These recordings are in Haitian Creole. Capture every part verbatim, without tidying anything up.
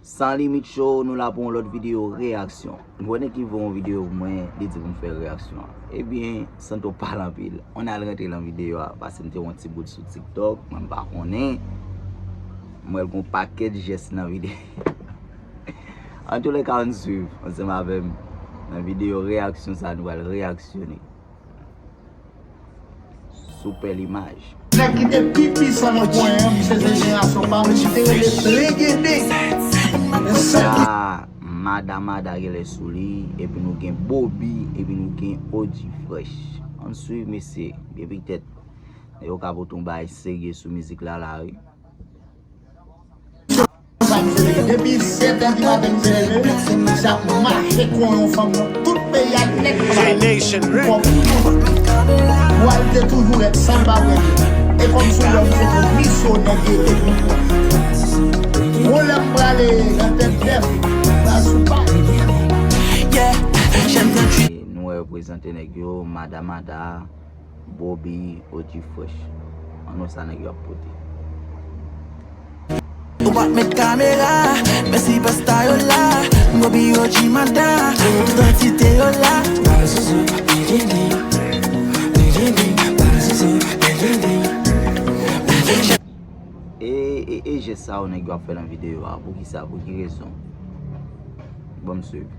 San Limit Show, nou la pou yon lòt videyo reyaksyon. Gwo nèg ki voye yon videyo pou mwen, li di pou m fè reyaksyon an. Ebyen, san twò pale anpil, ann al rantre nan videyo a, paske m te wè yon ti bout sou TikTok, mwen m pa konnen. M wè l gon pakèt jès nan videyo. Antoulèka, ann swiv ansanm avè m nan videyo reyaksyon sa a, nou pral reyaksyone. Super Limaj. Nèg ki te pi pisan nan kwen an, misye se jenerasyon pa m, misye te rele Blengedeng. Men sèl ki Sa, Mada Mada genlè sou li, epi nou gen Bobby, epi nou gen O G Fresh. Ann swiv mesye, epi tèt. Yo ka pote yon bagay serye sou mizik la la, wi. Depi sèt è di maten misye leve, misye ap mache kon yon fanm nan tout peyi a nèt. J Nation Records. Bwal te toujou rèd, sa l pa wè. E kòm sou lòm se pou misyonè ki ete pou. Bon, lè m prale nan tèt dèf, la sou pa. Nou wè yo prezante nèg yo, Mada Mada. Bobby, O G Fresh. Ann wè sa nèg yo ap pote. Ou pa t met kamera, men si pasta yo la, Bobby, O G Mada, tout antite yo la. Bal zozo, bengedeng, bengedeng, bal zozo, bengedeng, bengedeng. E, e, e jès sa yo nèg yo ap fè nan videyo a, poukisa, pou ki rezon? Ban m swiv.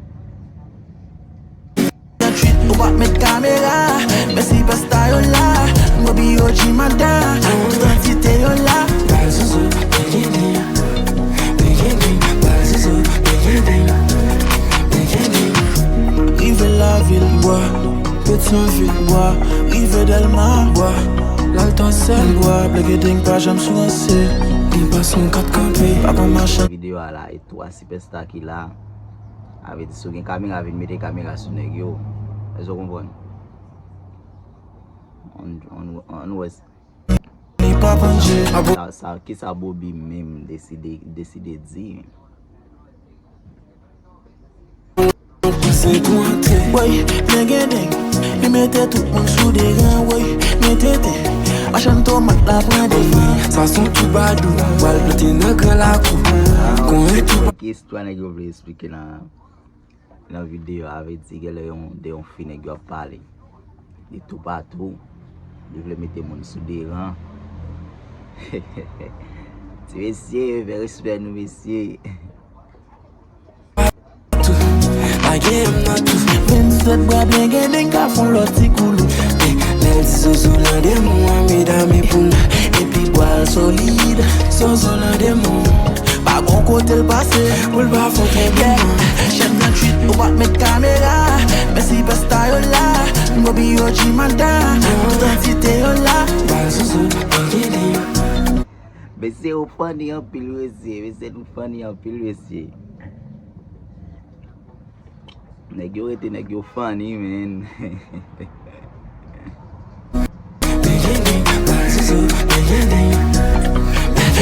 Ou pa t met kamera, men si pasta yo la, Bobby, O G Mada, tout antite yo la. Bal zozo, bengedeng, bengedeng, bal zozo, bengedeng, bengedeng. Rive lavil bwa, Petyonvil bwa, rive Dèlma bwa, l al Tansèl bwa, Blengedeng pa janm sou ranse, li pa sou kat kanpe, pa kon machan. Videyo a la, e twa sipèsta ki la. A vle di, si w gen kamera, vin mete kamera sou nèg yo. Èske w konprann? Ann, ann, ann wè s- Li pa panje. Sa, sa, kisa Bobby menm deside, deside di? Se pou antre. Woy, Blengedeng, li mete tout moun sou deran, woy, mete te. Machann tomat la pran devan. Sa se yon twoubadou, w al plante nan gran lakou. Kon yon twouba- Ki istwa nèg yo vle eksplike nan, nan videyo a, vle di genlè yon, de yon fi nèg yo ap pale. Li toupatou, li vle mete moun sou deran. Ti mesye, fè respè nou mesye. Tou, lage m nan tou. Vennsèt bwa Blengedeng ka fè yon lòt ti koulou. Eh, lè l di zozo nan de mwa, medam e pou nou. Epi bwa l solid, zozo nan de mwa. Pa gon kote l pase, pou l pa fè yon trè bon. Chèf venntuit, ou pa t met kamera. Men si pasta yo la, Bobby, O G Mada, tout antite yo la. Bal zozo, bengedeng. Mesye, ou funny anpil, mesye. Mesye, nou funny anpil, mesye. Nèg yo rete, nèg yo funny, man.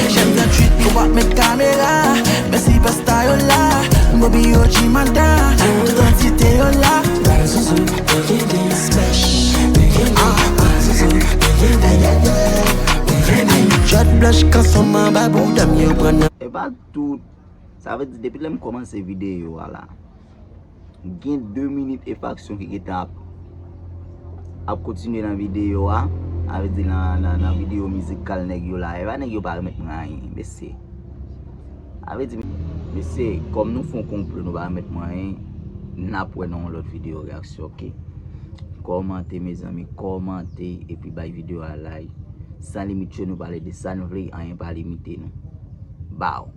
Chèf venntuit, ou pa t met kamera. Men si pasta yo la, Bobby, O G Mada, tout antite yo la. Bal zozo, bengedeng, smash. Ah, bal zozo, bengedeng, bengedeng. Jòt blanch kanson anba bouda m yo pran nan. E pa tout. Sa vle di, depi lè m kòmanse videyo a la, gen de minit efraksyon ki gentan ap, ap kontinye nan videyo a. Sa vle di nan, nan, nan videyo mizikal nèg yo la, e pa nèg yo pa remèt mwen anyen, mesye. Sa vle di, mesye, kòm nou fè yon konplo, nou pa remèt mwen anyen, n ap wè nan yon lòt videyo reyaksyon, oke? Kòmante, mezanmi, kòmante, epi bay videyo a like. San Limit Show, nou pale de sa nou vle, anyen pa limite nou. Bow.